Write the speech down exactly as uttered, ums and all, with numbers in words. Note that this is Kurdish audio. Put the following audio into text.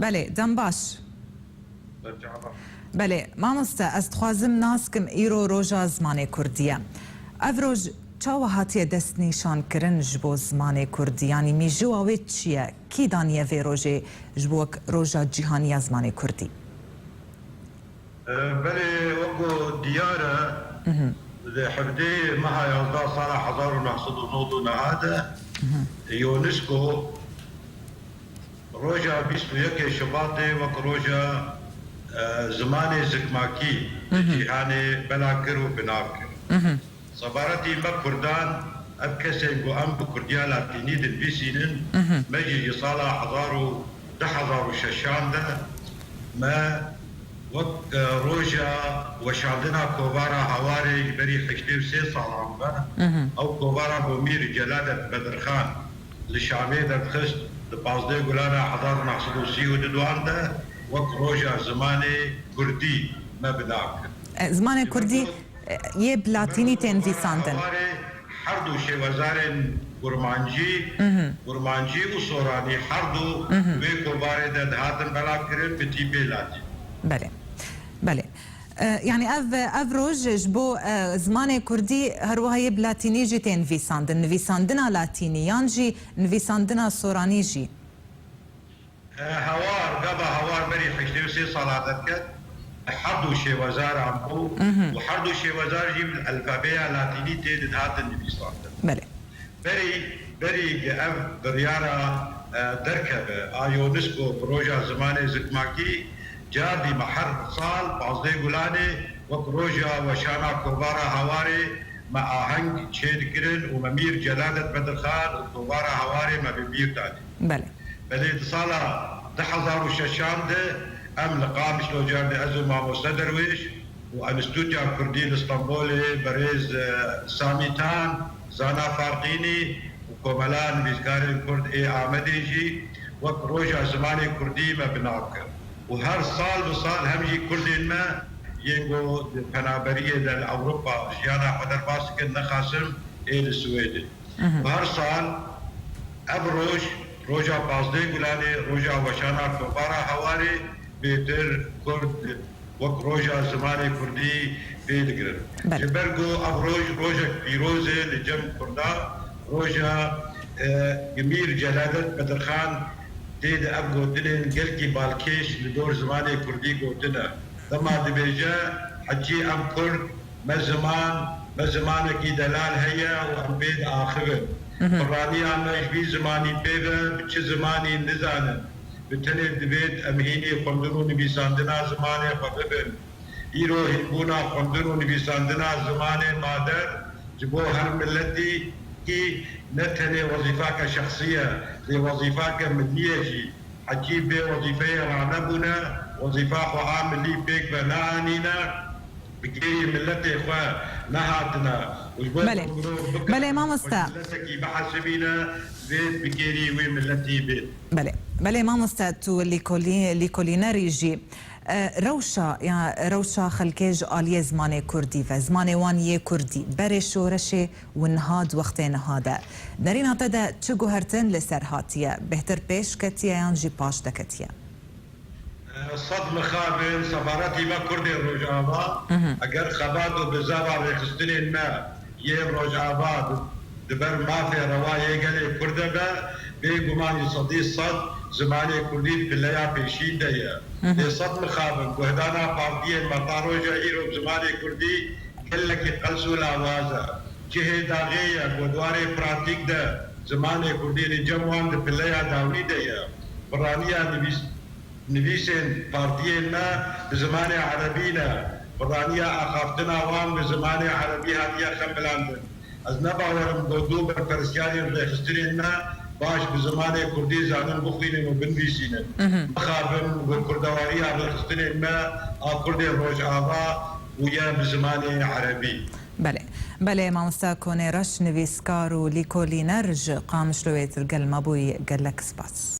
Belê, dem baş. Belê, mamoste, ez dixwazim nas kim îro roja zimanê kurdî ye. Ev roj çawa hatiye destnîşankirin ji bo zimanê kurdî? Yanî mîjûwa wê çi ye? Kî daniye vê rojê ji bo wek roja cîhanî ya zimanê kurdî? E, belê, weko diyar e, Mhm. di hevdê meha yazdeh sala hezar û neh sed û nod û neh de, Mhm. UNESCO roja bîst û yekê Şibatê wek roja, e, zimanê zikmakî di Mhm. cîhanê bela kir û binav kir. Mhm. Sebaretî me kurdan, ev kesên ku em bi kurdiya latînî dinivîsînin, Mhm. me jî ji sala hezar û du hezar û şeşan de me wek, e, roja weşandina kovara Hawarê ji berî heştê û sê salan ve, Mhm. ew kovara bo Mîr Celadet Bedirxan li Şamê derdixist, di pazdeh Gulana hezar û neh sed û sî û du de wek roja zimanê kurdî me bi nav kir. E, zimanê Ji ber kurdî, ku e, yê bi latînî tê nivîsandin. Hawarê her du şêwezarên kurmancî, Mhm. kurmancî û soranî her du Mhm. wê kovarê de dihatin belavkirin bi tîpê latînî. Belê. Belê. E, yanî ev, ev roj ji bo, e, zimanê kurdî her wiha yê bi latînî jî tê nivîsandin. Nivîsandina latînî yan jî nivîsandina soranî jî? E, Hawar, gava Hawar berî heştê û sê sala derket, her du şêwezaran bû Mhm. û her du şêwezar jî bi alfabeya latînî tê dihatin nivîsandin. Belê. Berî, berî ku ev biryara, e, derkeve, a UNESCO bi roja zimanê zikmakî, cardî me her sal pazdeh Gulanê wek roja weşana kovara Hawarê me aheng çêdikirin û me Mîr Celadet Bedirxan û kovara Hawarê me bi bîr danî. Belê. Belê di sala du hezar û şeşan de em li Qamişlo cardê ez û mamoste Derwêş û Enstîtuya Kurdî li Stenbolê berêz, e, Samî Tan, Zana Farqînî û komela nivîskarên Kurd ê Amedê jî wek roja zimanê Kurdî me bi nav kir. Û her sal bi sal hem jî Kurdên me yên ku di penaberiyê de li Ewropa jiyana xwe derbas dikin, nexasim ê li Swêdê. Mhm. Û her sal ev roj, roja pazdeh Gulanê, roja weşana kovara Hawarê, bêtir Kurd wek roja zimanê kurdî pê digirin. Belê. Ji ber ku ev roj rojek pîroz e li cem kurda, roja, e, Mîr Celadet Bedirxan tê de ev gotinên gelkî balkêş li dor zimanê kurdî gotine. Dema dibêje, heçî em kurd, me ziman, me zimanekî delal heye û em pê diaxivin. Mhm. Pirraniya me ji vî zimanî pê ve bi çi zimanî nizanin. Bi tenê divêt em hînî xwendin û nivîsandina zimanê xwe bibin. Îro hînbûna xwendin û nivîsandina zimanê mader ji bo her miletî kî ne tenê wezîfake şexsî ye, lê wezîfake milî ye jî. Heçî bê wezîfeyê ranebûne, wezîfa xwe a milî pêk ve neanîne, bi kêrî miletê xwe nehatine. Û ji bo Belê. ku mirov bikare Belê, mamoste. xwe ji miletekî bihesibîne, divê bi kêrî wê miletî bê. Belê. Belê, mamoste, tu lîkolî-, lîkolînerî jî. E, rewşa, ya, rewşa xelkê ji aliyê zimanê kurdî ve, zimanê wan yê kurdî, berê şoreşê û niha di wextê niha de, nerîna te de çi guhertin li ser hatiye? Bêhtir pêş ketiye yan jî paş de ketiye? E, sed mixabin, sefaretî me Kurdên Rojava, Mhm. eger xebat û bizava rêxistinên me yên Rojava di, di ber mafê rewa yê gelê Kurd de be, bêguman ji sedî sed zimanê Kurdî di pileya pêşîn de ye. Mhm. Lê sed mixabin, guhdana partiyên me ta roja îro bi zimanê Kurdî gelekî qels û lawaz e. Cihê daxê ye ku di warê pratîk de zimanê Kurdî li cem wan di pileya dawî de ye. Pirraniya nivîs-, nivîsên partiyên me bi zimanê erebî ne. Pirraniya axaftina wan bi zimanê erebî hatiye xemilandin. Ez ne bawer im ku du berpirsiyarên rêxistinên me baş bi zimanê kurdî zanin bixwînin û binivîsînin. Mhm. Mixabin ku kurdewariya rêxistinên me a Kurdên Rojava bûye bi zimanê erebî. Belê. Belê, mamoste Konê Reş, nivîskar û lîkolîner ji Qamişloyê tu li gel me bûyî, gelek spas.